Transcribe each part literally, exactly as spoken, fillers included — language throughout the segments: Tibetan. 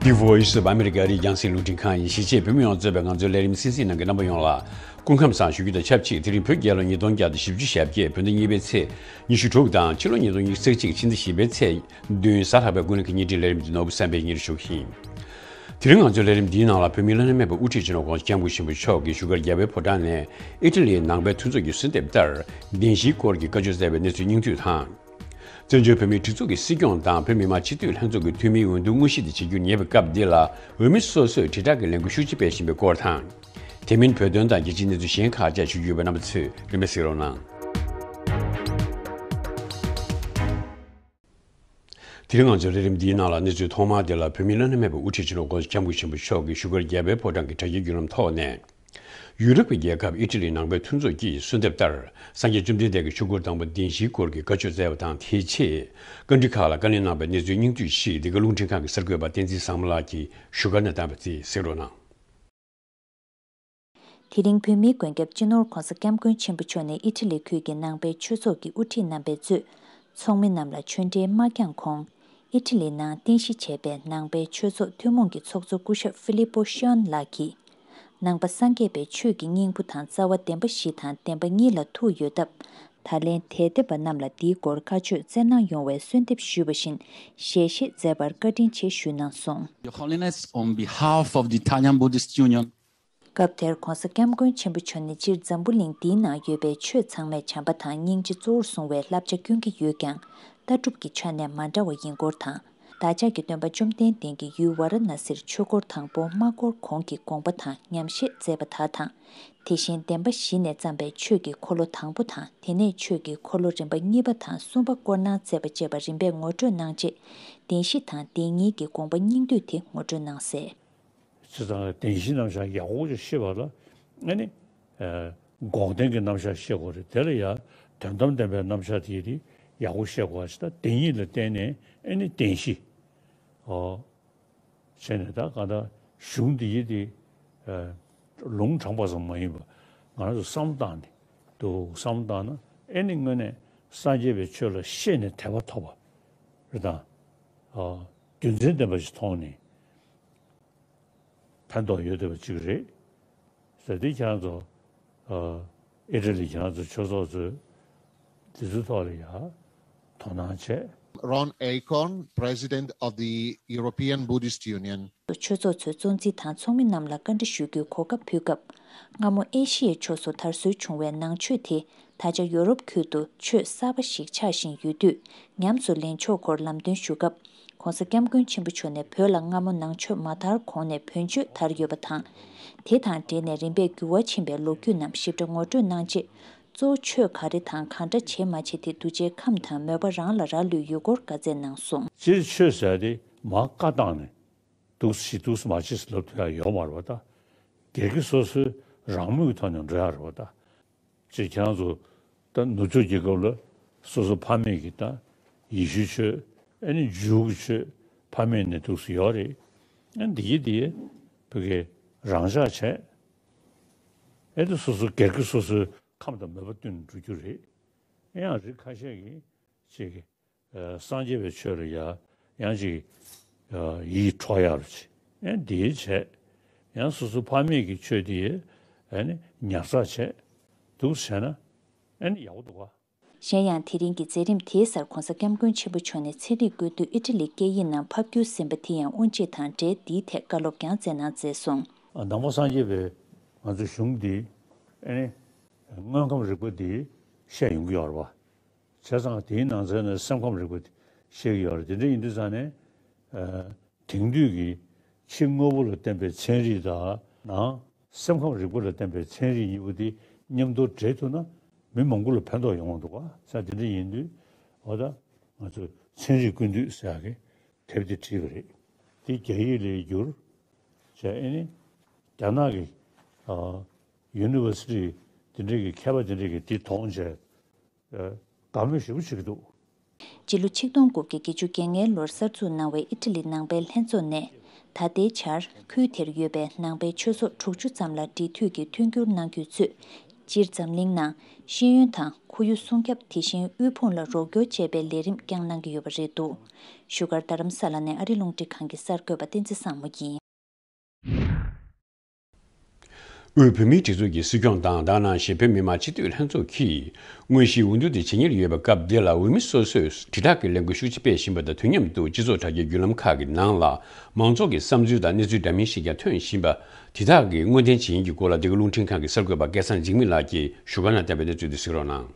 The Voice of America ཨ་རིའི་རྒྱང་སྲིང་རླུང་འཕྲིན་ཁང་ཡིན། གཞིས་བྱེས་བོད་མི་ཡོངས་གཙོས་པའི་ང་ཚོའི་ལས་རིམ་གསན་གཟིགས་གནང་མཁན་རྣམ་པ་ཡོངས་ལ་སྐུ་ཁམས་བཟང་ཞུ་རྒྱུ་དང་ཆབས་ཅིག་དེ་རིང་བོད་རྒྱལ་ལོ་ཉིས་སྟོང་བརྒྱ་དང་བཞི་བཅུ་ཞེ་བརྒྱད་བོད་ཟླ་གཉིས་པའི་ཚེས་ཉི་ཤུ་དྲུག་དང་ཕྱི་ལོ་ཉིས་སྟོང་ཉི་ཤུ་རྩ་གཅིག་ཕྱི་ཟླ་བཞི་པའི་ཚེས་བདུན་གཟའ་ལྷག་པའི་ཀུན་གླེང་གི་བརྙན་འཕྲིན་ལས་རིམ་འདི་ནོར་བུ་བསམ་འཕེལ་གཉེར་ཞུ་གི་ཡིན། དེ་རིང་ང་ཚོའི་ལས་རིམ་འདིའི་ནང་ལ་བོད་མིའི་བླ་ན་མེད་པའི་དབུ་ཁྲིད་སྤྱི་ནོར་༧གོང་ས་༧སྐྱབས་མགོན་ཆེན་པོ་མཆོག་གིས་བཞུགས་སྒར་རྒྱལ་བའི་ཕོ་བྲང་ནས་ཨི་ཊ་ལིའི་ནང་པའི་མཐུན་ཚོགས་ཀྱི་གསོལ་འདེབས་ལྟར་བདེན་བཞིའི་སྐོར་གྱི་བཀའ་ཆོས་སྩལ་བའི་གནས་ཚུལ་སྙིང་བསྡུས་དང་། བཙན་བྱོལ་བོད་མིའི་སྒྲིག་འཛུགས་ཀྱི་སྲིད་སྐྱོང་དང་བོད་མི་མང་སྤྱི་འཐུས་ལྷན་ཚོགས་ཀྱི་འཐུས་མིའི་འོས་བསྡུ་དངོས་གཞི་དེ་བྱེད་རྒྱུར་ཉེ་བའི་སྐབས་འདི་ལ་འོས་མི་སོ་སོས་དྲིལ་བསྒྲགས་ཀྱི་ལས་འགུལ་ཤུགས་ཆེ་སྤེལ་བཞིན་པའི་སྐོར་དང་། དེ་མིན་བོད་དོན་དང་རྒྱལ་སྤྱིའི་གནས་ཚུལ་གཞན་ཁག་བཅས་ཞུ་རྒྱུ་ཡོད་པས་རྣམ་པ་ཚོས་རིམ་པས་གཟིགས་རོགས་གནང་། དེ་རིང་ང་ཚོའི་ལས་རིམ་འདིའི་ནང་ལ་གནས་ཚུལ་ཐོག་མ་དེ་ལ་བོད་མིའི་བླ་ན་མེད་པའི་དབུ་ཁྲིད་སྤྱི་ནོར་༧གོང་ས་༧སྐྱབས་མགོན་ཆེན་པོ་མཆོག་གིས་བཞུགས་སྒར་རྒྱལ་བའི་ཕོ་བྲང་གི་དྲ་རྒྱའི་བརྒྱུད་ལམ་ཐོག་ནས། ཡུ་རོབ་ཀྱི་རྒྱལ་ཁབ་ཨི་ཊ་ལིའི་ནང་པའི་མཐུན་ཚོགས་ཀྱིས་གསོལ་འདེབས་ལྟར་སངས་རྒྱས་བཅོམ་ལྡན་འདས་ཀྱི་ཆོས་འཁོར་དང་པོ་བདེན་བཞིའི་སྐོར་གྱི་བཀའ་ཆོས་སྩལ་བ་དང་དེའི་ཆེད་བཀའ་འདྲི་ཁག་ལ་བཀའ་ལན་གནང་པའི་གནས་ཚུལ་སྙིང་བསྡུས་ཤིག་འདི་ག་རླུང་འཕྲིན་ཁང་གི་གསར་འགོད་པ་བསྟན་འཛིན་བཟང་མོ་ལགས་ཀྱིས་བཞུགས་སྒར་ནས་བཏང་བ་དེ་གཟིགས་རོགས་གནང་། དེ་རིང་བོད་མིའི་མགོན་སྐྱབས་སྤྱི་ནོར་༧གོང་ས་༧སྐྱབས་མགོན་ཆེན་པོ་མཆོག་ནས་ཨི་ཊ་ལི་ཁུལ་གྱི་ནང་པའི་ཆོས་ཚོགས་ཀྱི་དབུ་ཁྲིད་རྣམ་པས་གཙོས་ཚོགས་མི་རྣམས་ལ་ཆོས་འབྲེལ་མ་བསྐྱངས་གོང་། ཨི་ཊ་ལི་ནང་རྟེན་གཞི་བྱས་པའི་ནང་པའི་ཆོས་ཚོགས་ཐུན་མོང་གི་ཚོགས་གཙོ་སྐུ་ཞབས་ཧྥི་ལི་པོ་ཤོན་ལགས་ཀྱིས། ནང་པ་སངས་རྒྱས་པའི་ཆོས་ཀྱི་སྙིང་པོ་དང་རྩ་བ་བདེན་པ་བཞི་དང་བདེན་པ་གཉིས་ལ་ཐུག་ཡོད་སྟབས། ད་ལན་དད་ལྡན་པ་རྣམས་ལ་འདིའི་སྐོར་བཀའ་ཆོས་སྩལ་གནང་ཡོང་བའི་གསོལ་འདེབས་ཞུས་པ་བཞིན་ཞལ་བཞེས་མཛད་པར་བཀའ་དྲིན་ཆེ་ཞུས་གནང་སོང་། Your Holiness, on behalf of the Italian Buddhist Union, སྐབས་དེར་༧གོང་ས་༧སྐྱབས་མགོན་ཆེན་པོ་མཆོག་ནས་སྤྱིར་འཛམ་བུ་གླིང་འདིའི་ནང་ཡོད་པའི་ཆོས་ཚང་མས་བྱམས་པ་དང་སྙིང་རྗེ་གཙོ་བོར་བཟུང་བའི་བསླབ་བྱ་བསྐྱོན་གྱི་ཡོད་ཀྱང་། ལྟ་གྲུབ་ཀྱི་ཆ་ནས་མ་འདྲ་བ་ཡིན་སྐོར་དང་། བདག་ཅག་གི་སྟོན་པ་བཅོམ་ལྡན་འདས་ཀྱིས་ཡུལ་ཝཱ་ར་ཎ་སིར་ཆོས་འཁོར་དང་པོ་མ་བསྐོར་གོང་གི་དགོངས་པ་དང་ཉམས་བཞེས་མཛད་པ་དག་དང་། དེ་བཞིན་བདེན་པ་བཞི་ནས་བརྩམས་པའི་ཆོས་ཀྱི་འཁོར་ལོ་དང་པོ་དང་དེ་ནས་ཆོས་ཀྱི་འཁོར་ལོ་རིམ་པ་གཉིས་པ་དང་གསུམ་པ་བསྐོར་གནང་མཛད་པ་བཅས་པ་རིམ་པས་ངོ་སྤྲོད་གནང་རྗེས། བདེན་བཞི་དང་བདེན་གཉིས་ཀྱི་དགོངས་པ་སྙིང་བསྡུས་དེ་ངོ་སྤྲོད་གནང་གསལ། བྱས་ཙང་བདེན་བཞིའི་རྣམ་གཞག་ཡག་པོ་ཅིག་ཤེས་པ་ལ་ཨ་ནི། འགོག་བདེན་གྱི་རྣམ་གཞག་ཤེས་དགོས་རེད། དེ་ལ་ཡང་དོན་དམ་བདེན་པའི་རྣམ་གཞག་དེ་དེ་ཡག་པོ་ཤེས་དགོས་ཅིག་ད་བདེན་གཉིས་ལ་བརྟེན་ནས་ཨ་ནི་བདེན་བཞི། ཨོ། བྱས་ནས་ད་ག་ད་གཞུང་འདི་ཡི་དེ་ལུང་དྲངས་པ་ཙམ་མ་ཡིན་པ་ང་རང་ཚོ་བསམ་བློ་བཏང་ནས་འདུག་བསམ་བློ་བཏང་ན་ཨ་ནི་དངོས་གནས་སངས་རྒྱས་པའི་ཆོས་ལ་ཤེས་ནས་དད་པ་ཐོབ་པ་རེད་དང་། རྒྱུ་མཚན་ལྡན་པ་ཞིག་མཐོང་ནས། ཕན་ཐོགས་ཡོད་བསྡད་པ་གཅིག་རེད་ཟེར་དེ་ཁྱེད་རང་ཚོ་ཨི་ཊ་ལི་ཁྱེད་རང་ཚོ་ཆོས་ཚོགས་ཚོས་འདི་ཚོའི་ཐོག་ལ་ཡང་དོ་སྣང་བྱས། Ron Acorn, President of the European Buddhist Union. ཆོས་ཚོགས་ཚོའི་གཙོ་འཛིན་དང་ཚོགས་མི་རྣམས་ལ་བཀའ་འདྲི་ཞུ་རྒྱུའི་གོ་སྐབས་ཕུལ་སྐབས། སྔ་མོ་ཨེ་ཤི་ཡའི་ཕྱོགས་སུ་དར་སྲོལ་བྱུང་བའི་ནང་ཆོས་དེ། ད་ཆ་ཡོ་རོབ་ཁུལ་དུ་ཆོས་གསར་པ་ཞིག་ཆགས་བཞིན་ཡོད་དུས། ཉམས་སུ་ལེན་ཕྱོགས་སྐོར་ལམ་སྟོན་ཞུ་སྐབས། ྋགོང་ས་ྋསྐྱབས་མགོན་ཆེན་པོ་མཆོག་ནས་བོད་ལ་སྔ་མོ་ནང་ཆོས་མ་དར་གོང་ནས་བོན་ཆོས་དར་ཡོད་པ་དང་། དེ་དང་འབྲེལ་ནས་རིམ་པས་འགྱུར་བ་ཕྱིན་པའི་ལོ་རྒྱུས་རྣམས་ཞིབ་ཕྲ་ངོ་སྤྲོད་གནང་རྗེས། གཙོ་བོ་ཆོས་ག་རེ་དང་གང་འདྲ་བྱེད་མ་བྱེད་དེ་གདུལ་བྱའི་ཁམས་དང་མོས་པ་རང་ལ་རག་ལུས་ཡོད་སྐོར་བཀའ་སྩལ་གནང་སོང་། སྤྱིར་ཆོས་ཟེར་ཡ་དེ་མར་བཀའ་བཏང་ནས་འདུག་སེ་བྱེད་འདུག་སེ་མ་བྱེད་ཟེར་ལབ་ཐུབ་ཡ་ཡོད་མ་རེད་པ། ད་སྒེར་གྱི་སོ་སོའི་རང་མོས་ཀྱི་ཐོག་ནས་འགྲོ་ཡ་རེད་པ་ད། ཅེས་ཁྱེད་རང་ཚོ་ད་ནུབ་ཕྱོགས་རྒྱལ་ཁབ་ལ་སོ་སོ་ཕ་མེས་ཀྱི་ད་ཡེ་ཤུའི་ཆོས་ཨ་ནི་ཇུའུ་གི་ཆོས་ཕ་མེས་ནས་འདུག་སེ་ཡོད་རེད། ཨ་ནི་འདི་གི་འདི་བོད་ཀྱི་རང་ཆགས་བྱས་ཨ་ནི་སོ་སོ་སྒེར་གྱི་སོ་སོའི་ཁམས་དང་མོས་པ་བསྟུན་འགྲོ་རྒྱུ་རེད། ཨ་ཡང་རིགས་ཁ་ཤས་ཀྱིས་ཅིག་གི་སངས་རྒྱས་པའི་ཆོས་ལ་ཡ་ཡང་ཅིག་ཡིད་འཕྲོག་ཡག་རུ་ཅིག་ཨ་ནི་འདི་བྱས་ཡང་སོ་སོ་ཕ་མེས་ཀྱི་ཆོས་འདི་ཨ་ནི་ཉར་ཚགས་བྱས་འདུག་བྱས་ན་ཨ་ནི་ཡག་པོ་འདུག་ག་གཞན་ཡང་དེ་རིང་གི་མཛད་རིམ་དེའི་སར་ྋགོང་ས་ྋསྐྱབས་མགོན་ཆེན་པོ་མཆོག་ནས་ཚན་རིག་བཀོད་དུས་ཨི་ཊ་ལི་སྐད་ཡིག་ནང་ཕབ་བསྒྱུར་ཟིན་པ་དེ་ཡང་དབུ་འབྱེད་དང་འབྲེལ་འདིའི་ཐད་བཀའ་སློབ་ཀྱང་སྩལ་གནང་མཛད་སོང་། ནང་པ་སངས་རྒྱས་པའི་ང་ཚོའི་གཞུང་འདི་ཨ་ནི་དངོས་ཁམས་རིག་པ་འདི་བཤད་ཡོང་གི་ཡོད་རེད་པ། བྱས་ཙང་དེའི་ནང་ཚན་ནས་སེམས་ཁམས་རིག་པ་བཤད་ཀྱི་ཡོད་རེད། དེ་འདྲ་ཡིན་དུས་ཙང་ནས། དེང་དུས་ཀྱི་ཕྱི་དངོས་པོ་ལ་བརྟེན་པའི་ཚན་རིག་དང་ནང་སེམས་ཁམས་རིག་པ་ལ་བརྟེན་པའི་ཚན་རིག་གཉིས་པོ་དེ་མཉམ་དུ་འདྲེས་ཐུབ་ན་མི་མང་པོ་ལ་ཕན་ཐོགས་ཡོང་གི་འདུག་ག་ས་དེ་འདྲ་ཡིན་དུས་འོ་ད་ང་ཚོས་ཚན་རིག་ཀུན་བཏུས་ཟེར་ཡག་གི་དེབ་དེ་བྲིས་པ་རེད། དེ་རྒྱ་ཡིག་ལ་བསྒྱུར་བྱས་ཨ་ནི་རྒྱ་ནག་གི་ཡུ་ནི་ཝར་སི་ཊི་དེ་འདྲ་གི་མཁས་པ་དེ་འདྲ་གིས་དེ་མཐོང་བྱས། དགའ་མོས་ཞེ་པོ་བྱེད་ཀྱི་འདུག་སྤྱི་ལོ་ཆིག་སྟོང་དགུ་བརྒྱ་བརྒྱད་ཅུ་གྱ་ལྔའི་ལོར་གསར་འཛུགས་གནང་བའི་ཨི་ཊ་ལི་ནང་པའི་ལྷན་ཚོགས་ནས། ད་ལྟའི་ཆར་ཁུལ་དེར་ཡོད་པའི་ནང་པའི་ཆོས་ཚོགས་དྲུག་ཅུ་ཙམ་ལ་འབྲེལ་མཐུད་ཀྱིས་མཐུན་འགྱུར་གནང་རྒྱུའི་ཚུལ། སྤྱིར་འཛམ་གླིང་ནང་ཤེས་ཡོན་དང་ཁོར་ཡུག་སྲུང་སྐྱོབ། དེ་བཞིན་དབུལ་ཕོངས་ལ་རོགས་སྐྱོར་བྱེད་པའི་ལས་རིམ་བསྐྱངས་གནང་གི་ཡོད་པ་རེད་འདུག་བཞུགས་སྒར་རྡ་རམ་ས་ལ་ནས་ཨ་རི་རླུང་འཕྲིན་ཁང་གི་གསར་འགོད་པ་བསྟན་འཛིན་བཟང་མོ་ཡིན། དབུས་བོད་མིའི་སྒྲིག་འཛུགས་ཀྱི་སྲིད་སྐྱོང་དང་། དེ་ནང་བཞིན་བོད་མི་མང་སྤྱི་འཐུས་ལྷན་ཚོགས་ཀྱིས་དངོས་གཞིའི་འོས་བསྡུ་དེ་བྱེད་ཉེར་ཡོད་པའི་སྐབས་འདི་ལ། འོས་མི་སོ་སོས་དྲིལ་བསྒྲགས་ཀྱི་ལས་འགུལ་ཤུགས་ཆེ་སྤེལ་བཞིན་པ་དང་། དུས་མཉམ་དུ་སྤྱི་ཚོགས་དྲ་རྒྱའི་བརྒྱུད་ལམ་ཁག་གི་ནང་ལ་མང་ཚོགས་ཀྱི་བསམ་ཚུལ་དང་གནས་ཚུལ་འདྲ་མིན་ཞིག་ཀྱང་ཐོན་བཞིན་པ། དེ་དག་གི་དངོས་བདེན་ཇི་ཡིན་གྱི་སྐོར་ལ། འདི་ག་རླུང་འཕྲིན་ཁང་གི་གསར་འགོད་པ་སྐལ་བཟང་འཇིགས་མེད་ལགས་ཀྱིས་བཞུགས་སྒར་ནང་བཏབ་པའི་གནས་ཚུལ་དེ་གཟིགས་རོགས་གནང་།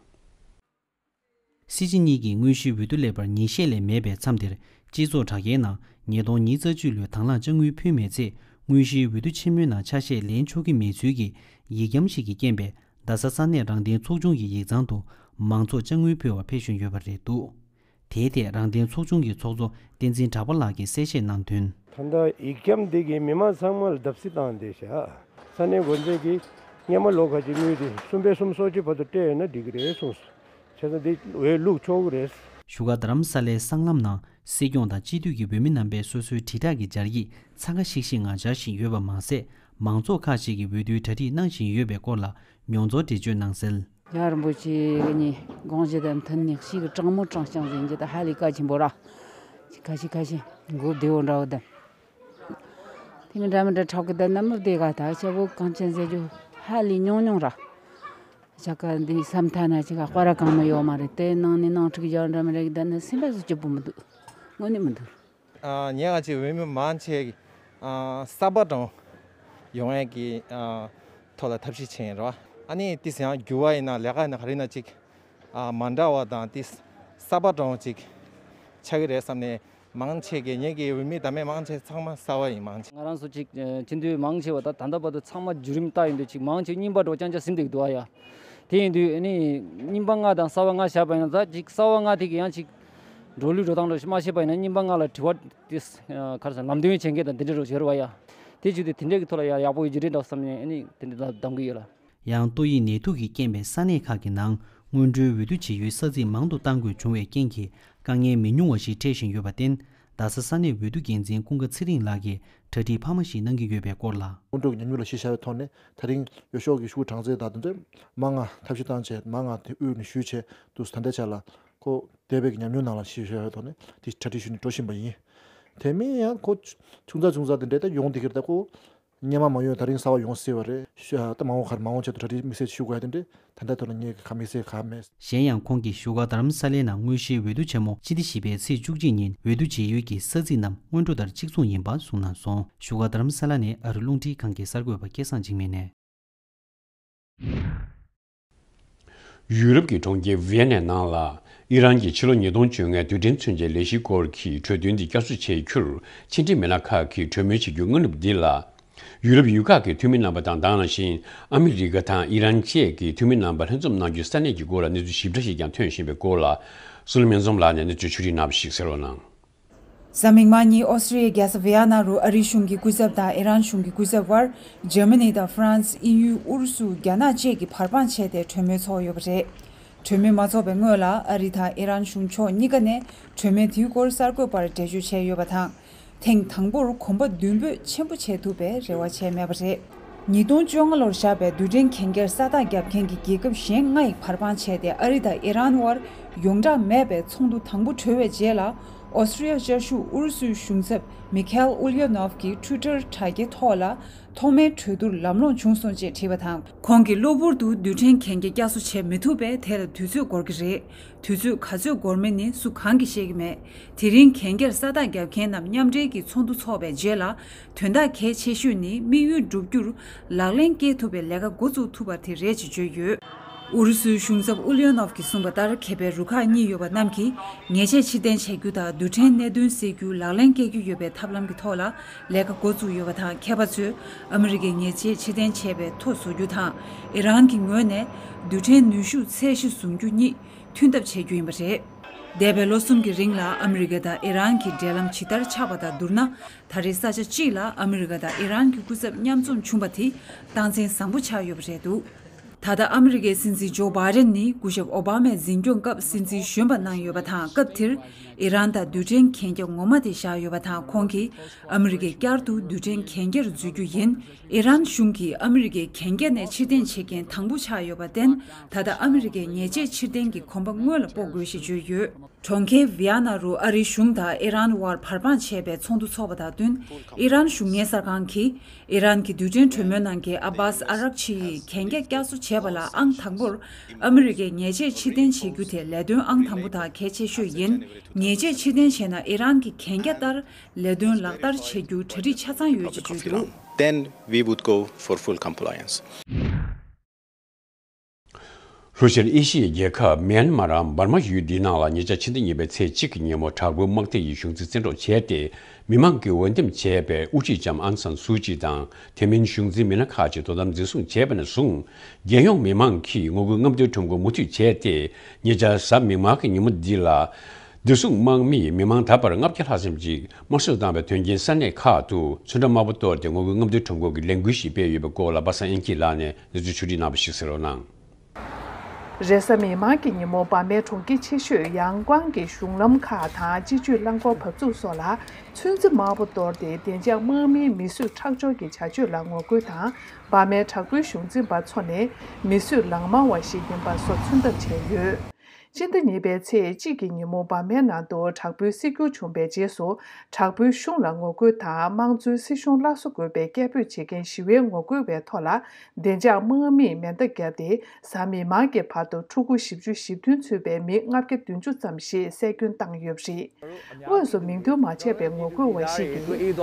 སྲིད་སྤྱི་གཉིས་ཀྱི་དངོས་གཞིའི་འོས་བསྡུ་སླེབས་པར་ཉིན་ཤས་ལས་མེད་པའི་མཚམས་འདིར། སྤྱི་ཚོགས་དྲ་རྒྱའི་ནང་ཉིས་སྟོང་ཉི་ཤུ་རྩ་གཅིག་ལོའི་དང་བླངས་དཔྱ་དངུལ་ཕུལ་མེད་ཚེ། དངོས་གཞིའི་འོས་བསྡུ་ཆེན་མོའི་ནང་ཆ་ཤས་ལེན་ཆོག་གི་མེད་ཚུལ་གྱི་ཡིག་སྐྱམ་ཞིག་གི་རྐྱེན་པས། རྡ་ས་ས་གནས་རང་བདེན་ཚོགས་ཆུང་གི་ཡིག་ཚང་དུ་མང་ཚོགས་དཔྱ་དངུལ་ཕུལ་བར་ཕེབས་བཞིན་ཡོད་པ་རེད་འདུག་དེའི་ཐད་རང་བདེན་ཚོགས་ཆུང་གི་ཚོགས་གཙོ་བསྟན་འཛིན་གྲགས་པ་ལགས་ཀྱིས་གསལ་བཤད་གནང་དོན། ད་ལྟ་ཡིག་སྐྱམ་འདི་གིས་མི་མང་ཚང་མ་ལ་བརྡབ་གསིག་བཏང་བསྡད་ཤག་ས་གནས་འགོ་འཛིན་གྱིས་སྔོན་མ་ལོ་ཁ་ཅིག་དངུལ་དེ་གསུམ་པའི་གསུམ་སོ་གཅིག་བར་དུ་སྤྲད་ཡོད་ན་འགྲིག་གི་རེད་གསུངས་སོང་། བྱས་ཙང་འདི་འོས་བླུག་ཆོག་གི་རེད། བཞུགས་སྒར་རྡ་རམ་ས་ལའི་སྲང་ལམ་ནང་སྲིད་སྐྱོང་དང་སྤྱི་འཐུས་ཀྱི་འོས་མི་རྣམ་པས་སོ་སོའི་དྲིལ་བསྒྲགས་ཀྱི་སྦྱར་ཡིག་འཚང་ཁ་ཤིག་ཤིག་ངང་སྦྱར་བཞིན་ཡོད་པ་མ་ཟད། མང་ཚོགས་ཁག་ཅིག་གིས་འོས་བསྡུའི་གྲ་སྒྲིག་གནང་བཞིན་ཡོད་པའི་སྐོར་ལ་མྱོང་ཚོར་འགྲེལ་བརྗོད་གནང་གསལ། རྒྱལ་བ་རིན་པོ་ཆེ་གི་ནི་དགོངས་གཞི་དང་མཐུན་ནས་ཞིག་གི་དྲང་མོ་དྲང་རྐྱང་ཟེར་རྒྱུ་དེ་ཧ་ལས་གལ་ཆེན་པོ་ར། ཁ་ཤས་ཁ་ཤས་མགོ་བདེ་བོ་འདྲ་བོ་དང་། དེ་མི་འདྲ་མི་འདྲ་ཁྲག་གི་དང་ནམ་རུ་བདེ་ག་ད་ཆ་བོ་གང་ཅན་ཟེར་རྒྱུ་ཧ་ལས་ཉུང་ཉུང་ར། ཆ་ག་འདི་བསམ་ཐ་ན་ཅིག་ག་དཔའ་ར་གང་མ་ཡོད་མ་རེད། དེ་ནང་ནས་ནང་འཁྲུག་ཡག་འདྲ་མི་འདྲ་གི་དང་ནི་སེམས་པ་སུ་སྐྱིད་པོ་མི་འདུག་དངོས་གནས་མི་འདུག་ཨ། ཉེ་ང་ཅིག་འོས་མི་མང་ཆེ་གི་ཨ་གསར་པ་འདྲ་བོ་ཡོང་ཡས་ཀྱི་ཨ་ཐོག་ལ་ཐབས་ཤེས་བྱས་ཡིན་རོ། ཨ་ནི་ཏིས་ཡང་འགྱུར་བ་ཡིན་ན་ལས་ཀ་ཡིན་ན་ག་རེ་ཡིན་ན་ཅིག་ཨ་མ་འདྲ་བ་དང་ཏིས་གསར་པ་འདྲ་བོ་ཅིག་ཆགས་ཀྱི་རེད་བསམ་ནས་མང་ཆེ་གི་ངེད་ཀྱི་འོས་མི་བདམས་མི་མང་ཆེ་ཚང་མ་གསར་པ་ཡིན་མང་ཆེ། ང་རང་ཚོ་ཅིག་ཨ་སྤྱི་འཐུས་མང་ཆེ་བ་ད་ད་ལྟ་བར་དུ་ཚང་མ་བརྒྱུད་རིམ་ལྟ་ཡིན་དུས་ཅིག་མང་ཆེ་རྙིང་པ་འདྲ་བོ་རྐྱང་རྐྱང་ཟིན་བསྡད་ཀྱི་འདུག་ཨ་ཡ། དེ་ཡིན་དུས་ཨ་ནི་རྙིང་པ་ལྔ་དང་གསར་པ་ལྔ་བཞག་པ་ཡིན་ན་ད་ཅིག་གསར་པ་ལྔ་དེ་གི་ཡང་ཅིག་འགྲོ་ལུགས་འགྲོ་སྟངས་འདྲ་ཞིག་མ་ཤེས་པ་ཡིན་ན་རྙིང་པ་ལྔ་ལ་དྲི་བ་དེ་ག་རེ་ཟེར་ལམ་སྟོན་བྱེད་མཁན་དང་དེ་འདྲ་རོ་བྱེད་རོ་བ་ཡ། དེ་བྱེད་དུས་དེ་འདྲའི་གི་ཐོག་ལ་ཡ་ཡག་པོ་ཡོད་ཀྱི་རེད་འདྲ་བསམ་ནས་ཨ་ནི་དེ་འདྲ་ལ་གདམ་གི་ཡོད་ལ། ཡང་ཏོག་དབྱིབས་ནད་དུག་གི་རྐྱེན་པས་ས་གནས་ཁག་གི་ནང་སྔོན་འགྲོའི་འོས་བསྡུ་བྱེད་ཡུལ་ས་ཚིགས་མང་དུ་གཏང་དགོས་བྱུང་བའི་རྐྱེན་གྱིས་དཀའ་ངལ་མི་ཉུང་བ་ཞིག་འཕྲད་བཞིན་ཡོད་པར་བརྟེན། རྡ་ས་ས་གནས་འོས་བསྡུ་འགན་འཛིན་ཀུན་དགའ་ཚེ་རིང་ལགས་ཀྱིས་གྲ་སྒྲིག་འཕར་མ་ཞིག་གནང་གི་ཡོད་པའི་སྐོར་ལ། སྔོན་འགྲོ་གི་ཉམས་མྱོང་ལ་གཞི་བཞག་པའི་ཐོག་ནས་ད་རིང་འོས་ཤོག་གི་ཤོག་གྲངས་ཚད་དང་དེ་འདྲ་མང་ང་ཐབས་ཤེས་བཏང་བྱས་མང་ང་དེ་དབུས་ནས་ཞུས་བྱས་འདུག་ད་ལྟའི་ཆ་ལ་ཁོ་འདས་པའི་གི་ཉམས་མྱོང་ནང་ལ་གཞི་བཞག་པའི་ཐོག་ནས་དེ་གྲ་སྒྲིག་ཞུས་ནས་འགྲོ་བཞིན་པ་ཡིན། དེ་མིན་ཡང་ཁོ་ཆུང་ཙག་ཆུང་ཙག་དེ་འདྲའི་ད་ཡོང་བསྡད་ཀྱི་རེད། ད་ཁོ་སྔོན་མ་མ་ཡོང་ད་རིང་གསར་པ་ཡོང་སྲིད་པ་རེད། ཤ་ད་མ་འོངས་ཁར་མ་འོངས་ཆེད་དུ་གྲ་སྒྲིག་དམིགས་བསལ་ཞུ་དགོས་ཡ་དེ་འདྲ་ད་ལྟ་ཐོག་ལ་ངས་ག་དམིགས་བསལ་ག་མེད། གཞན་ཡང་ཁོང་གིས་བཞུགས་སྒར་རྡ་རམ་ས་ལའི་ནང་དངོས་གཞིའི་འོས་བསྡུ་ཆེན་མོ་སྤྱི་ཟླ་བཞི་པའི་ཚེས་བཅུ་གཅིག་ཉིན་འོས་བསྡུ་བྱེད་ཡུལ་གྱི་ས་ཚིགས་རྣམས་སྔོན་འགྲོ་ལྟར་གཅིག་མཚུངས་ཡིན་པ་གསུངས་གནང་སོང་། བཞུགས་སྒར་རྡ་རམ་ས་ལ་ནས་ཨ་རི་རླུང་འཕྲིན་ཁང་གི་གསར་འགོད་པ་སྐལ་བཟང་འཇིགས་མེད་ནས། ཡུ་རོབ་ཀྱི་གྲོང་ཁྱེར་ཝི་ཡེ་ནའི་ནང་ལ་ཨི་རན་གྱིས་ཕྱི་ལོ་ཉིས་སྟོང་བཅོ་ལྔའི་རྡུལ་ཕྲན་མཚོན་ཆའི་ལས་གཞིའི་སྐོར་གྱི་གྲོས་མཐུན་འདི་བསྐྱར་གསོ་བྱེད་རྒྱུར་ཕྱི་འབྲེལ་མི་སྣ་ཁག་གིས་གྲོས་མོལ་བྱེད་རྒྱུའི་སྔ་ནུབ་འདི་ལ། ཡུ་རོབ་ཡུལ་ཁག་གི་འཐུས་མི་རྣམ་པ་དང་། དེ་ནང་བཞིན་ཨ་མི་རི་ཀ་དང་ཨི་རན་བཅས་ཀྱི་འཐུས་མི་རྣམ་པ་ལྷན་འཛོམས་གནང་རྒྱུའི་ས་གནས་ཀྱི་སྐོར་ལ་གནས་ཚུལ་ཞིབ་ཕྲ་ཞིག་ཀྱང་ཐོན་བཞིན་པའི་སྐོར་ལ། བསོད་ནམས་སྨན་འཛོམས་ལགས་ནས་གནས་ཚུལ་ཕྱོགས་སྒྲིག་གནང་བ་ཞིག་གསན་རོགས་གནང་། གཟའ་མིག་དམར་ཉིན་ཨོ་སི་ཀྲི་ཡའི་རྒྱལ་ས་ཝི་ཡ་ན་རུ་ཨ་རིའི་གཞུང་གི་སྐུ་ཚབ་དང་ཨི་རན་གཞུང་གི་སྐུ་ཚབ་དབར་འཇར་མ་ནི་དང་ཧྥ་རན་སི། དབྱིན་ཡུལ། ཨུ་རུ་སུ། རྒྱ་ནག་བཅས་ཀྱིས་བར་འཕངས་བྱས་ཏེ་གྲོས་མོལ་ཚོགས་ཡོད་པ་རེད། གྲོས་མོལ་མ་ཚོགས་པའི་སྔོན་ལ་ཨ་རི་དང་ཨི་རན་གཞུང་ཕྱོགས་གཉིས་ཀ་ནས་གྲོས་མོལ་དེའི་སྐོར་གསར་འགོད་པར་འགྲེལ་བརྗོད་བྱས་ཡོད་པ་དང་། ཐེངས་དང་པོར་གོམ་པ་མདུན་སྤོས་ཆེན་པོ་བྱེད་ཐུབ་པའི་རེ་བ་བྱས་མེད་པ་རེད། ཉིས་སྟོང་བཅོ་ལྔ་ལོར་བཞག་པའི་རྡུལ་ཕྲན་གན་རྐྱལ་ས་རྟགས་བརྒྱབ་མཁན་གྱི་རྒྱལ་ཁབ་གཞན་ལྔ་ཡིས་བར་འཕངས་བྱས་ཏེ་ཨ་རི་དང་ཨི་རན་དབར་ཡོངས་གྲགས་མེད་པའི་ཚོགས་འདུ་དང་པོ་གྲོལ་བའི་རྗེས་ལ། ཨོ་སི་ཀྲི་ཡ་བཅའ་བཞུགས་ཨུ་རུ་སུའི་གཞུང་ཚབ་མི་ཁེལ་ཨུ་ལི་ཡོ་ནོབ་ཀྱིས་ཊུའི་ཊར་དྲ་རྒྱའི་ཐོག་ལ། ཐོག་མའི་གྲོས་བསྡུར་ལམ་ལྷོང་བྱུང་སོང་ཅེས་བྲིས་པ་དང་། ཁོང་གིས་གློ་བུར་དུ་རྡུལ་ཕྲན་གན་རྐྱལ་བསྐྱར་གསོ་བྱེད་མི་ཐུབ་པས། དེ་ལ་དུས་ཚོད་འགོར་གྱི་རེད། དུས་ཚོད་ག་ཚོད་འགོར་མིན་ནི་སུ་གང་གིས་ཤེས་ཀྱི་མེད། དེ་རིང་གན་རྐྱལ་ས་རྟགས་བརྒྱབ་མཁན་རྣམས་མཉམ་འབྲེལ་གྱི་ཚོགས་འདུ་འཚོགས་པའི་རྗེས་ལ། དོན་དག་གལ་ཆེ་ཤོས་ནི་དམིགས་ཡུལ་བསྒྲུབ་རྒྱུར་ལག་ལེན་བཀལ་ཐུབ་པའི་ལས་ཀ་འགོ་བཙུགས་ཐུབ་པ་དེ་རེད་ཅེས་བརྗོད་ཡོད། ཨུ་རུ་སུའི་གཞུང་ཚབ་ཨུ་ལི་ཡོ་ནོབ་ཀྱིས་གསུངས་པ་ལྟར། མཁས་པའི་རུ་ཁག་གཉིས་ཡོད་པ་རྣམས་ཀྱིས་ཉེས་ཆད་ཕྱིར་འཐེན་བྱ་རྒྱུ་དང་། རྡུལ་ཕྲན་གནད་དོན་སེལ་རྒྱུའི་ལག་ལེན་བཀལ་རྒྱུ་ཡོད་པའི་ཐབས་ལམ་གྱི་ཐོག་ལ་ལས་ཀ་འགོ་བཙུགས་ཡོད་པ་དང་། མཁས་པ་ཚོས་ཨ་མི་རི་ཀའི་ཉེས་ཆད་ཕྱིར་འཐེན་བྱས་པའི་ཐོ་བཟོ་རྒྱུ་དང་། ཨི་རན་གྱི་ངོས་ནས་རྡུལ་ཕྲན་ནུས་ཤུགས་ཚད་གཞི་བཟུང་རྒྱུ་གཉིས་མཐུན་ཐབས་བྱེད་རྒྱུ་ཡིན་པ་རེད། འདས་པའི་ལོ་གསུམ་གྱི་རིང་ལ་ཨ་མི་རི་ཀ་དང་ཨི་རན་གྱི་འབྲེལ་ལམ་ཇི་ལྟར་ཆགས་པ་དང་བསྡུར་ན། ད་རེས་ས་ཆ་གཅིག་ལ་ཨ་མི་རི་ཀ་དང་ཨི་རན་གྱི་སྐུ་ཚབ་མཉམ་འཛོམས་བྱུང་བ་དེ་རྟགས་མཚན་བཟང་པོ་ཆགས་ཡོད་པ་རེད་འདུག་ད་ལྟ་ཨ་མི་རི་ཀའི་སྲིད་འཛིན་ཇོ་བྷའི་ཌེན་ནི་སྐུ་ཞབས་ཨོ་བྷ་མས་འཛིན་སྐྱོང་སྐབས་སྲིད་འཛིན་གཞོན་པ་གནང་ཡོད་པ་དང་། སྐབས་དེར་ཨི་རན་དང་རྡུལ་ཕྲན་གན་རྒྱ་ངོ་མ་དེ་བཞག་ཡོད་པ་དང་། ཁོང་གིས་ཨ་མི་རི་ཀས་བསྐྱར་དུ་རྡུལ་ཕྲན་གན་རྒྱར་འཛུལ་རྒྱུ་ཡིན། ཨི་རན་གཞུང་གིས་ཨ་མི་རི་ཀའི་གན་རྒྱ་ནས་ཕྱིར་འཐེན་བྱེད་མཁན་དང་པོ་ཆགས་ཡོད་པར་བརྟེན། ད་ལྟ་ཨ་མི་རི་ཀས་ཉེས་ཆད་ཕྱིར་འཐེན་གྱི་གོམ་པ་སྔོན་ལ་སྤོ་དགོས་ཞེས་བརྗོད་ཡོད། གྲོང་ཁྱེར་ཝི་ཡ་ན་རུ་ཨ་རིའི་གཞུང་དང་ཨི་རན་དབར་བར་འཕངས་བྱས་པའི་ཚོགས་འདུ་འཚོགས་པ་དང་བསྟུན། ཨི་རན་གཞུང་གཉེར་གསར་ཁང་གིས་ཨི་རན་གྱི་རྡུལ་ཕྲན་གྲོས་མོལ་ནང་གི་ཨ་བྷཱས་ཨ་རག་ཆི་ཡིས་གན་རྒྱ་བསྐྱར་གསོ་བྱས་པ་ལ་ཨང་དང་པོར་ཨ་མི་རི་ཀས་ཉེས་ཆད་ཕྱིར་འཐེན་བྱེད་རྒྱུ་དེ་ལས་དོན་ཨང་དང་པོ་དང་གལ་ཆེ་ཤོས་ཡིན། ཉེས་ཆད་ཕྱིར་འཐེན་བྱས་ན་ཨི་རན་གྱི་གན་རྒྱ་ལྟར་ལས་དོན་ལག་བསྟར་བྱེད་རྒྱུ་གྲ་སྒྲིག་ཆ་ཚང་ཡོད་ཅེས་བརྗོད་འདུག། Then we would go for full compliance. ལྷོ་ཤར་ཨེ་ཤི་ཡའི་རྒྱལ་ཁབ་མེན་མ་ར་འབར་མ་ཡུལ་འདིའི་ནང་ལ་ཉེ་ཆར་ཕྱི་ཟླ་གཉིས་པའི་ཚེས་གཅིག་གི་ཉིན་མོ་དྲག་པོའི་དམག་སྡེ་ཡིས་གཞུང་འཛིན་བཙན་འཕྲོག་བྱས་ཏེ། མི་མང་གིས་འོས་འདེམས་བྱས་པའི་དབུ་ཁྲིད་ལྕམ་ཨང་སན་སུའུ་ཅི་དང་། དེ་མིན་གཞུང་འཛིན་མི་སྣ་ཁག་ཅིག་དོ་དམ་འཛིན་བཟུང་བྱས་པ་ནས་བཟུང་། རྒྱལ་ཡོངས་མི་མང་གིས་ངོ་རྒོལ་རྔམ་སྟོན་ཁྲོམ་སྐོར་མུ་མཐུད་བྱས་ཏེ། ཉེ་ཆར་གཟའ་མིག་དམར་གྱི་ཉིན་མོ་འདི་ལ། བདེ་སྲུང་དམག་མིས་མི་མང་ད་བར་ལྔ་བརྒྱ་ལྷག་ཙམ་ཞིག་དམར་གསོད་བཏང་བའི་དོན་རྐྱེན་ས་གནས་ཁག་ཏུ་ཚོན་ཁྲ་དམར་པོ་གཏོར་ཏེ་ངོ་རྒོལ་རྔམ་སྟོན་ཁྲོམ་སྐོར་གྱི་ལས་འགུལ་ཞིག་སྤེལ་ཡོད་པའི་སྐོར་ལ་པ་སངས་དབྱངས་སྐྱིད་ལགས་ནས་གནས་ཚུལ་ཕྱོགས་སྒྲིག་གནང་བ་ཞིག་གསན་རོགས་གནང་། རེས་གཟའ་མིག་དམར་གྱི་ཉིན་མོ་འབར་མའི་གྲོང་ཁྱེར་ཆེ་ཤོས་ཡང་ཀོང་གི་གཞུང་ལམ་ཁག་དང་སྤྱི་སྤྱོད་རླངས་འཁོར་བབས་ཚུགས་སོགས་ལ་ཚོན་རྩི་དམར་པོ་གཏོར་ཏེ། བདེ་འཇགས་དམག་མིའི་མི་གསོད་ཁྲག་སྦྱོར་གྱི་བྱ་སྤྱོད་ལ་ངོ་རྒོལ་དང་། འབར་མའི་དྲག་པོའི་གཞུང་འཛིན་པ་ཚོ་ནས་མི་གསོད་ལག་དམར་བ་ཞིག་ཡིན་པ་སོགས་མཚོན་ཐབས་བྱས་ཡོད། སྤྱི་ཟླ་གཉིས་པའི་ཚེས་གཅིག་གི་ཉིན་མོ་འབར་མའི་ནང་དུ་དྲག་པོའི་སྲིད་འགྱུར་བྱུང་བའི་རྗེས་སུ། དྲག་པོའི་གཞུང་ལ་ངོ་རྒོལ་དང་དམངས་གཙོའི་སྲིད་གཞུང་སླར་གསོ་དགོས་པའི་སྐད་འབོད་བྱེད་མཁན་ཞི་བའི་ངོ་རྒོལ་བའི་ཐོག་ལ། བདེ་འཇགས་དམག་མིས་མེ་མདའ་བརྒྱབ་སྟེ། གཟའ་མིག་དམར་གྱི་བར་དུ་ཕྲུ་གུ་བཞི་བཅུ་ཞེ་བདུན་ཚུད་པའི་མི་ལྔ་བརྒྱ་བདུན་ཅུ་ཙམ་ཞིག་བསད་སྐྱོན་བཏང་ཡོད་པ་རེད། དངོས་སུ་མིང་འདོན་མ་བྱས་པའི་ངོ་རྒོལ་བ་ཞིག་གིས།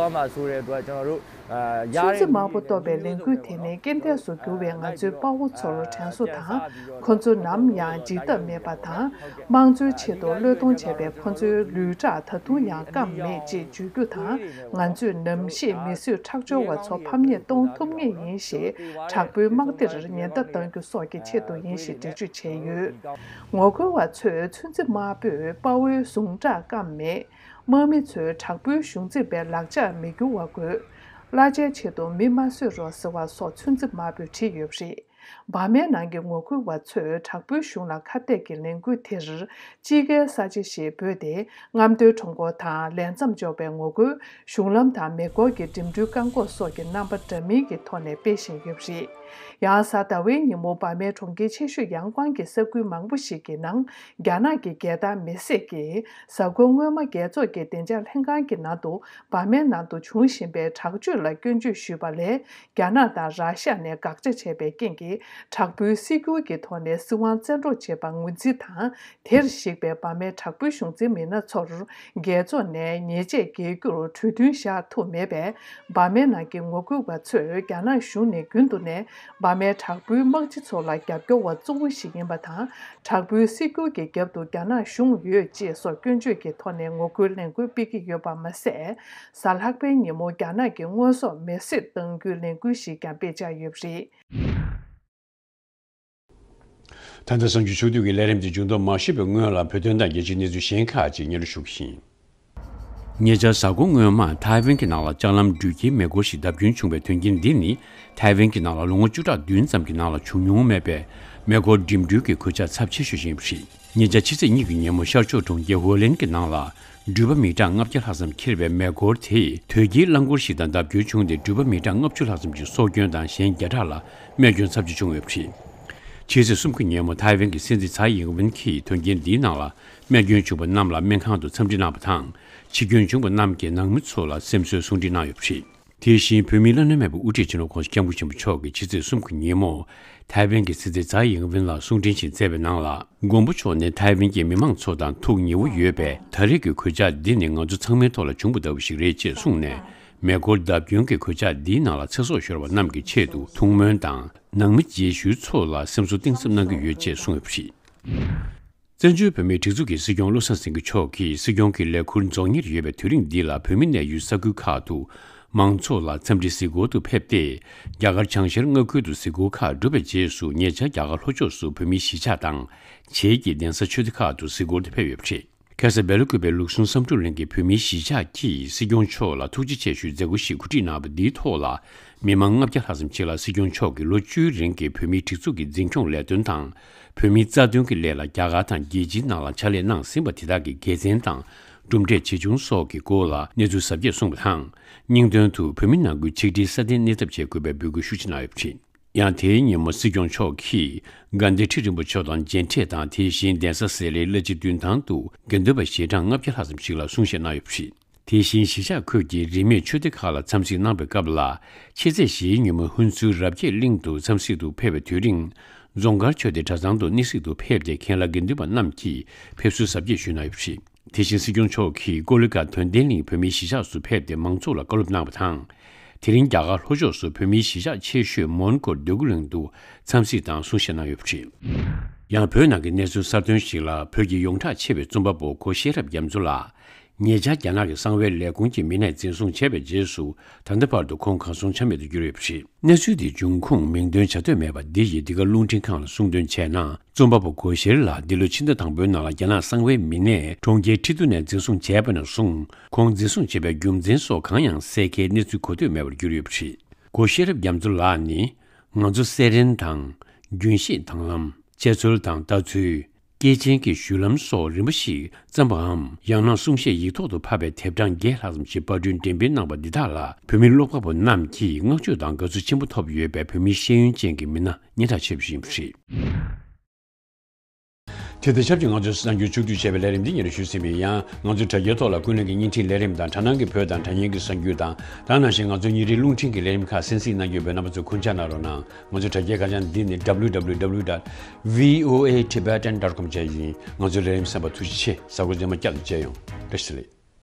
ཚོན་རྩི་དམར་པོ་གཏོར་བའི་ལས་འགུལ་དེ་ནི་རྐྱེན་འདས་སུ་གྱུར་བའི་ང་ཚོའི་དཔའ་བོ་ཚོར་དྲན་གསོ་དང་། ཁོ་ཚོ་ནམ་ཡང་འཇིགས་ཐབས་མེད་པ་དང་། དམངས་གཙོའི་ཆེད་དུ་བློས་གཏོང་བྱས་པའི་ཁོ་ཚོའི་ལུས་ཁྲག་ད་དུང་ཡང་སྐམ་མེད་ཅེས་བརྗོད་རྒྱུ་དང་། ང་ཚོས་ནམ་ཞིག་མི་གསོད་ཁྲག་སྦྱོར་བ་ཚོ་ཕམ་ཉེས་གཏོང་ཐུབ་ངེས་ཡིན་ཞེས། དྲག་པོའི་དམག་སྡེར་ཉེན་བརྡ་གཏང་རྒྱུ་སོགས་ཀྱི་ཆེད་དུ་ཡིན་ཞེས་འགྲེལ་བརྗོད་བྱས་ཡོད། ངོ་རྒོལ་བ་ཚོས་ཚོན་རྩི་དམར་པོས་དཔའ་བོའི་ཟུངས་ཁྲག་སྐམ་མེད། དམག་མི་ཚོས་དྲག་པོའི་གཞུང་འཛིན་པའི་ལག་ཆ་མི་འགྱུར་བ་དགོས། གླ་ཆའི་ཆེད་དུ་མི་མ་གསོད་རོགས་ཟེར་བ་སོགས་ཚོན་རྩི་དམར་པོས་བྲིས་ཡོད་པ་རེད། འབར་མའི་ནང་གི་ངོ་རྒོལ་བ་ཚོས་དྲག་པོའི་གཞུང་ལ་ཁ་གཏད་ཀྱི་ལས་འགུལ་དེར་དཔྱིད་ཀའི་ས་ཆ་ཞེས་འབོད་དེ། རྔམ་སྟོན་ཁྲོམ་སྐོར་དང་ལས་མཚམས་འཇོག་པའི་ངོ་རྒོལ། གཞུང་ལམ་དང་མེ་འཁོར་གྱི་འགྲིམ་འགྲུལ་བཀག་འགོག་སོགས་ཀྱི་རྣམ་པ་འདྲ་མིན་གྱི་ཐོག་ནས་སྤེལ་བཞིན་ཡོད་པ་རེད། ཡང་གཟའ་ཟླ་བའི་ཉིན་མོ་འབར་མའི་གྲོང་ཁྱེར་ཆེ་ཤོས་ཡང་ཀོང་གི་ས་ཁུལ་མང་པོ་ཞིག་གི་ནང་། རྒྱ་ནག་གི་རྒྱལ་དར་མེ་བསྲེགས་ཀྱིས། གཟའ་འཁོར་སྔོན་མ་རྒྱལ་ཚོགས་ཀྱི་བདེ་འཇགས་ལྷན་ཁང་གི་ནང་དུ། འབར་མའི་ནང་དུ་འབྱུང་བཞིན་པའི་དྲག་སྤྱོད་ལ་སྐྱོན་བརྗོད་ཞུས་པ་ལས། རྒྱ་ནག་དང་ར་ཤ་ནས་དགག་བྱ་བྱས་པའི་རྐྱེན་གྱིས། དྲག་པོའི་སྲིད་འགྱུར་གྱི་ཐོག་ནས་སྲིད་དབང་བཙན་འཕྲོག་བྱས་པར་ངོས་འཛིན་དང་། དེར་གཞིགས་པའི་འབར་མའི་དྲག་པོའི་གཞུང་འཛིན་མི་སྣ་ཚོར། རྒྱལ་ཚོགས་ནས་ཉེས་ཆད་འགེལ་རྒྱུར་གྲོས་མཐུན་བཞག་ཐུབ་མེད་པས། འབར་མའི་ནང་གི་ངོ་རྒོལ་བ་ཚོས་རྒྱ་ནག་གཞུང་ནས་རྒྱུན་དུ་ནས་འབར་མའི་དྲག་པོའི་དམག་སྤྱི་ཚོ་ལ་རྒྱབ་སྐྱོར་བ་གཙོ་བོ་ཞིག་ཡིན་པ་དང་། དྲག་པོའི་སྲིད་འགྱུར་གྱི་རྒྱབ་ཏུ་རྒྱ་ནག་གཞུང་ཡོད་ཅེས་སོགས་སྐྱོན་བརྗོད་ཀྱི་ཐོག་ནས་ངོ་རྒོལ་ལས་འགུལ་སྤེལ་གྱི་ཡོད་པ་མ་ཟད། གཟའ་ལྷག་པའི་ཉིན་མོ་རྒྱ་ནག་གི་དངོས་ཟོག་མེ་བསྲེགས་གཏང་རྒྱུའི་ལས་འགུལ་ཞིག་ཀྱང་སྤེལ་འཆར་ཡོད་པ་རེད། ད་ལྟ་གསར་འགྱུར་ཕྱོགས་བསྡུས་ཀྱི་ལས་རིམ་དེ་མཇུག་བསྡོམས་མ་ཞུས་པའི་སྔོན་ལ་བོད་དོན་དང་རྒྱལ་སྤྱིའི་གནས་ཚུལ་གཞན་ཁག་ཅིག་སྙན་སྒྲོན་ཞུ་གི་ཡིན། ཉེ་ཆར་གཟའ་འཁོར་སྔོན་མ་ཐའེ་ཝན་གྱི་ནང་ལ་ལྕགས་ལམ་འགྲུལ་སྐྱེལ་མེ་འཁོར་ཞིག་བརྡབ་སྐྱོན་བྱུང་བའི་དོན་རྐྱེན་འདི་ནི་ཐའེ་ཝན་གྱི་ནང་ལ་ལོ་ངོ་བཅུ་ཕྲག་བདུན་ཙམ་གྱི་ནང་ལ་བྱུང་མྱོང་མེད་པའི་མེ་འཁོར་འགྲིམ་འགྲུལ་གྱི་གོད་ཆག་ཚབས་ཆེ་ཤོས་ཤིག་ཡིན་པ་རེད། ཉེ་ཆར་ཕྱི་ཚེས་གཉིས་ཀྱི་ཉིན་མོ་ཤར་ཕྱོགས་གྲོང་ཁྱེར་ཧོ་ལན་གྱི་ནང་ལ་འགྲུལ་པ་མི་གྲངས་ལྔ་བརྒྱ་ལྷག་ཙམ་འཁྱེར་བའི་མེ་འཁོར་དེས་དོས་སྐྱེལ་རླངས་འཁོར་ཞིག་དང་བརྡབ་སྐྱོན་བྱུང་སྟེ་འགྲུལ་པ་མི་གྲངས་ལྔ་བཅུ་ལྷག་ཙམ་གྱི་སྲོག་སྐྱོན་དང་གཞན་བརྒྱ་ཕྲག་ལ་རྨས་སྐྱོན་ཚབས་ཆེ་བྱུང་ཡོད་པ་རེད། ཕྱི་ཚེས་གསུམ་གྱི་ཉིན་མོ་ཐའེ་ཝན་གྱི་སྲིད་འཛིན་ཚའེ་ཡིང་ཝིན་གྱིས་དོན་རྐྱེན་འདིའི་ནང་ལ་རྨས་སྐྱོན་བྱུང་བ་རྣམས་ལ་སྨན་ཁང་དུ་འཚམས་འདྲི་གནང་བ་དང་། འཆི་སྐྱོན་བྱུང་བ་རྣམས་ཀྱི་ནང་མི་ཚོ་ལ་སེམས་གསོའི་གསུང་འཕྲིན་གནང་ཡོད་པ་རེད། དེ་བཞིན་བོད་མིའི་བླ་ན་མེད་པའི་དབུ་ཁྲིད་སྤྱི་ནོར་༸གོང་ས་༸སྐྱབས་མགོན་ཆེན་པོ་མཆོག་གིས་ཕྱི་ཚེས་གསུམ་གྱི་ཉིན་མོ་ཐའེ་ཝན་གྱི་སྲིད་འཛིན་ཚའེ་ཡིང་ཝིན་ལ་གསུང་འཕྲིན་ཞིག་བསྩལ་བའི་ནང་ལ། མགོན་པོ་མཆོག་ནི་ཐའེ་ཝན་གྱི་མི་མང་ཚོ་དང་ཐུགས་ཉེ་བོ་ཡོད་པས། ད་རེས་ཀྱི་གོད་ཆག་འདི་ནི་ང་ཚོ་ཚང་མའི་ཐོག་ལ་བྱུང་བ་ལྟ་བུ་ཞིག་རེད་ཅེས་གསུངས་ནས། མེ་འཁོར་བརྡབ་སྐྱོན་གྱི་གོད་ཆག་འདིའི་ནང་ལ་ཚེ་སྲོག་ཤོར་བ་རྣམས་ཀྱི་ཆེད་དུ་ཐུགས་སྨོན་དང་། ནང་མི་རྗེས་ཤུལ་ཚོ་ལ་སེམས་གསོ་གཏིང་ཟབ་གནང་གི་ཡོད་ཅེས་གསུངས་ཡོད་པ་རེད། བཙན་བྱོལ་བོད་མིའི་སྒྲིག་འཛུགས་ཀྱི་སྲིད་སྐྱོང་བློ་བཟང་སེང་གེ་མཆོག་གིས་སྲིད་སྐྱོང་གི་ལས་ཁུར་རྫོགས་ཉེར་ཡོད་པའི་དུས་རིང་འདི་ལ་བོད་མི་གནས་ཡུལ་ས་ཁུལ་ཁག་ཏུ་མང་ཚོགས་ལ་འཚམས་འདྲི་གཟིགས་སྐོར་དུ་ཕེབས་ཏེ། རྒྱ་གར་བྱང་ཤར་མངའ་ཁུལ་དུ་གཟིགས་སྐོར་ཁག་གྲུབ་པའི་རྗེས་སུ་ཉེ་ཆར་རྒྱ་གར་ལྷོ་ཕྱོགས་སུ་བོད་མིའི་གཞིས་ཆགས་དང་བྱེས་ཀྱི་གདན་ས་ཆོས་སྡེ་ཁག་ཏུ་གཟིགས་སྐོར་དུ་ཕེབས་ཡོད་པ་རེད། ཁ་སང་སྦེལ་ཀོབ་པའི་ལུགས་ཟུང་བསམ་གྲུབ་གླིང་གི་བོད་མིའི་གཞིས་ཆགས་ཀྱིས་སྲིད་སྐྱོང་མཆོག་ལ་ཐུགས་རྗེ་ཆེ་ཞུའི་མཛད་སྒོ་ཞིག་གོ་སྒྲིག་གནང་བ་འདིའི་ཐོག་ལ། མི་མང་ལྔ་བརྒྱ་ལྷག་ཙམ་ཞིག་ལ་སྲིད་སྐྱོང་མཆོག་གིས་ལོ་བཅུའི་རིང་གི་བོད་མིའི་སྒྲིག་འཛུགས་ཀྱི་འཛིན་སྐྱོང་ལས་དོན་དང་། བོད་མིའི་རྩ་དོན་གྱི་སླད་ལ་རྒྱ་གར་དང་རྒྱལ་སྤྱིའི་ནང་ལ་ཕྱག་ལས་གནང་ཟིན་པ་དེ་དག་གི་དགེ་མཚན་དང་། གྲུབ་འབྲས་ཇི་བྱུང་སོགས་ཀྱི་སྐོར་ལ་གནས་ཚུལ་གཟབ་རྒྱས་གསུངས་པ་དང་། སྙིང་དོན་དུ་བོད་མི་ནང་ཁུལ་ཆིག་སྒྲིལ་སྲ་བརྟན་གནས་ཐབས་བྱེད་དགོས་པའི་འབོད་སྐུལ་ཤུགས་ཆེ་གནང་ཡོད་པ་རེད། ཡང་དེའི་ཉིན་མོ་སྲིད་སྐྱོང་མཆོག་གིས་དགའ་ལྡན་ཁྲི་རིན་པོ་ཆེ་དང་མཇལ་འཕྲད་དང་། དེ་བཞིན་གདན་ས་སེ་རའི་བླ་སྤྱི་མདུན་ཐང་དུ་དགེ་འདུན་པ་ཞལ་གྲངས་ལྔ་བརྒྱ་ལྷག་ཙམ་ཞིག་ལ་གསུང་བཤད་གནང་ཡོད་པ་རེད། དེ་བཞིན་གཞིས་ཆགས་ཁུལ་གྱི་རིས་མེད་ཆོས་སྡེ་ཁག་ལ་འཚམས་གཟིགས་གནང་བའི་སྐབས་ལ། ཕྱི་ཚེས་བཞིའི་ཉིན་མོ་ཧུན་སུར་རབ་རྒྱས་གླིང་དུ་འཚམས་གཟིགས་དུ་ཕེབས་པའི་དུས་རིང་། རྫོང་དཀར་ཆོས་སྡེ་གྲྭ་ཚང་དུ་གནས་གཟིགས་དུ་ཕེབས་ཏེ། མཁན་བླ་དགེ་འདུན་པ་རྣམས་ཀྱིས་ཕེབས་བསུ་གཟབ་རྒྱས་ཞུས་གནང་ཡོད་པ་རེད། དེ་བཞིན་སྲིད་སྐྱོང་མཆོག་གིས་ཀོ་ལི་གྷལ་དོན་ལྡན་གླིང་བོད་མིའི་གཞིས་ཆགས་སུ་ཕེབས་ཏེ། མང་ཚོགས་ལ་བཀའ་སློབ་གནང་བ་དང་། དེ་རིང་རྒྱ་གར་ལྷོ་ཕྱོགས་སུ་བོད་མིའི་གཞིས་ཆགས་ཆེ་ཤོས་མོན་གྷོར་འདོད་རྒུ་གླིང་དུ་འཚམས་གཟིགས་དང་གསུང་བཤད་གནང་ཡོད་པ་རེད། ཡང་བོད་ནང་གི་གནས་ཚུལ་གསར་ཐོན་ཞིག་ལ། བོད་ཀྱི་ཡོངས་གྲགས་ཆེ་བའི་རྩོམ་པ་པོ་གོ་ཤེས་རབ་རྒྱ་མཚོ་ལགས། ཉེ་ཆར་རྒྱ་ནག་གི་གསང་བའི་ལས་ཁུངས་ཀྱི་མི་སྣས་འཛིན་བཟུང་བྱས་པའི་རྗེས་སུ། ད་ལྟ་བར་དུ་ཁོང་གང་སོང་ཆ་མེད་དུ་གྱུར་ཡོད་པ་རེད། གནས་ཚུལ་འདིའི་འབྱུང་ཁུངས་མིང་འདོན་བྱ་འདོད་མེད་པ་འདི་ཡི་འདི་ག་རླུང་འཕྲིན་ཁང་ལ་གསུངས་དོན་བྱས་ན། རྩོམ་པ་པོ་གོ་ཤེར་ལགས་འདི་ལོའི་ཕྱི་ཟླ་དང་པོའི་ནང་ལ་རྒྱ་ནག་གསང་བའི་མི་སྣས་གྲོང་ཁྱེར་ཁྲི་ཏུ་ནས་འཛིན་བཟུང་བྱས་པ་ནས་བཟུང་། ཁོང་འཛིན་བཟུང་བྱས་པའི་རྒྱུ་མཚན་སོགས་གང་ཡང་གསལ་ཁའི་གནས་ཚུལ་གོ་ཐོས་མེད་པར་གྱུར་ཡོད་པ་རེད། གོ་ཤེས་རབ་རྒྱ་མཚོ་ལགས་ནི། ང་ཚོ་སེ་རན་དང་། རྒྱུན་ཤེས་དང་ལམ། འཆད་རྩོད་དང་ལྟ་ཚུལ། སྐྱེས་ཆེན་གྱི་བཞུད་ལམ་སོགས་རིམ་པ་ཞིག་བརྩམས་པའམ། ཡང་ན་གསུང་བཤད་ཡིག་ཐོག་ཏུ་ཕབ་པའི་དེབ་གྲངས་བརྒྱད་ལྷག་ཙམ་ཞིག་པར་སྐྲུན་འགྲེམས་སྤེལ་གནང་བ་འདི་དག་ལ། བོད་མི་ཀློག་པ་པོ་རྣམས་ཀྱིས་བསྔགས་བརྗོད་དང་དགའ་བསུ་ཆེན་པོ་ཐོབ་ཡོད་པའི་བོད་མིའི་ཤེས་ཡོན་ཅན་གྱི་མི་སྣ་སྙན་གྲགས་ཆེ་བ་ཞིག་ཡིན་པ་རེད། དེ་དང་ཆབས་ཅིག་ང་ཚོའི་གསར་འགྱུར་ཕྱོགས་བསྡུས་བྱས་པའི་ལས་རིམ་འདི་སྙན་སྒྲོན་ཞུས་ཟིན་པས། ཡང་ང་ཚོའི་དྲ་རྒྱའི་ཐོག་ལ་ཀུན་གླེང་གི་བརྙན་འཕྲིན་ལས་རིམ་དང་། དྲ་སྣང་གི་བོད་དང་དྲ་བརྙན་གྱི་གསར་འགྱུར་དང་། དེ་ནང་བཞིན་ང་ཚོའི་ཉིན་རེའི་རླུང་འཕྲིན་གྱི་ལས་རིམ་ཁག་གསན་གཟིགས་གནང་རྒྱུ་ཡོད་པས། རྣམ་པ་ཚོས་འཁུན་ཆག་གནང་རོགས་གནང་། ང་ཚོའི་དྲ་རྒྱའི་ཁ་བྱང་འདི་ནི། W W W dot V O A Tibetan dot com བཅས་ཡིན། ང་ཚོའི་ལས་རིམ་གསན་པར་ཐུགས་རྗེ་ཆེ། གཟའ་འཁོར་རྗེས་མ་བསྐྱར་དུ་མཇལ་ཡོང་། བཀྲ་ཤིས་བདེ་ལེགས།